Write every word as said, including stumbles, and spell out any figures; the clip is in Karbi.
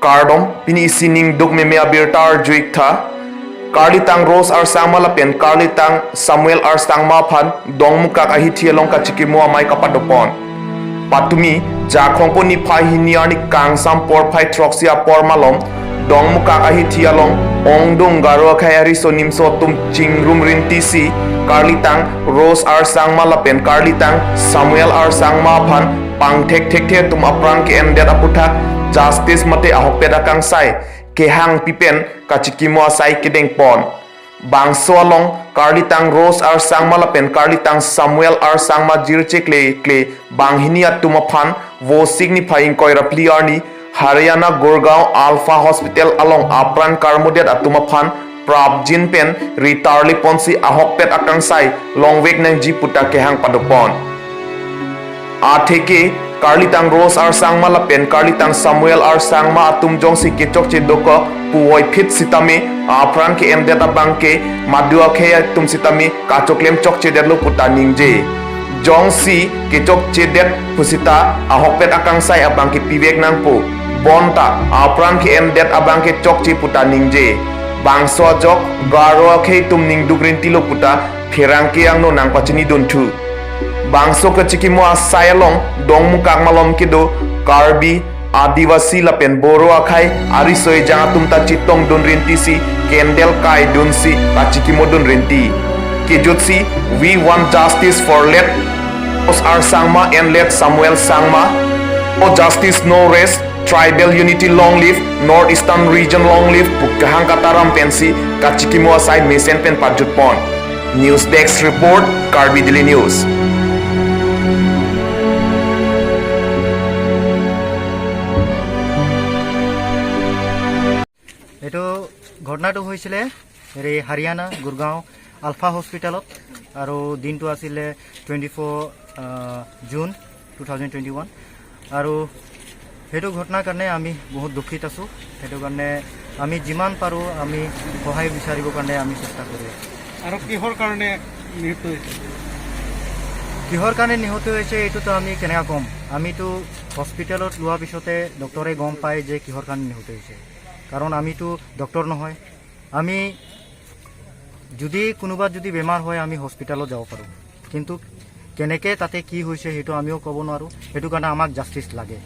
Kardom, pini isi ningduk meme abirta arju-ik tha. Karlitang Rose Arsangma lapen Karlitang Samuel Arsangma aphan Dongmukak ahithi along kachikimo amei kapado pon. Patumi, Jakhong po niphai hini arni kangsam porphai throksi apor malom, Dongmukak ahithi along, ongdung Garo akhei ariso nimso atum chingrum rinti si, Karlitang Rose Arsangma lapen Karlitang Samuel Arsangma aphan pangthek thekthe atum apran ke-endet aputhak justice mate ahokpet akangsai kehang pipen kachikimo asai kedeng pon. Bangso along Karlitang Rose Arsangma lapen Karlitang Samuel Arsangma jirchekle kle banghini atum aphan Vosik niphai ingkoi ra phli arni Haryana Gurgaon Alpha Hospital along apran karmodet atum aphan prapjin pen ritarli ponsi ahokpet akangsai longvek nangji puta kehang pado pon. Atheke Karlitang Rose Arsangma lapen Karlitang Samuel Arsangma atum jongsi kechokche dokok puvoiphit sitame apran ke-endet abang ke madu akhei atum sitame kachoklem chokchedetlo puta ningje. Jongsi kechokchedet pusita ahokpet akangsai abang ke pivek nangpo. Bonta apran ke-endet abang ke chokche puta ningje. Bangso ajok Garo akhei atum ningduk rintilo puta pherangke angno nangpachini dunthu. Bangso kachikimo asai along Dongmukak malom kedo Karbi, Adivasi lapen Boro akhei ariso ejang atum ta chetong dun rinti si candle kai dunsi kachikimo dun rinti. Kejutsi, "We want justice for late Rose Arsangma and late Samuel Sangma. No justice, no rest. Tribal unity long live. North Eastern region long live," pu kehang kataram pensi kachikimo asai mesen pen pajut pon. News Desk Report, Karbi Daily News. এইটো ঘটনাটো হৈছিলে হেৰি হাৰিয়ানা গুৰগাঁও আলফা হস্পিটেলত আৰু দিনটো আছিলে twenty four June two thousand twenty one. আৰু সেইটো ঘটনাৰ কাৰণে আমি বহুত দুখিত আছোঁ। সেইটো কাৰণে আমি যিমান পাৰোঁ আমি সহায় বিচাৰিবৰ কাৰণে আমি চেষ্টা কৰি আছোঁ। আৰু কিহৰ কাৰণে নিহত হৈছে? কিহৰ কাৰণে নিহত হৈছে এইটোতো আমি কেনেকৈ ক'ম? আমিতো হস্পিটেলত লোৱাৰ পিছতে ডক্টৰে গম পায় যে কিহৰ কাৰণে নিহত হৈছে, কাৰণ আমিতো ডক্টৰ নহয়। আমি যদি কোনোবা যদি বেমাৰ হয় আমি হস্পিটেলত যাব পাৰোঁ, কিন্তু কেনেকৈ তাতে কি হৈছে সেইটো আমিও ক'ব নোৱাৰোঁ। সেইটো কাৰণে আমাক জাষ্টিচ লাগে।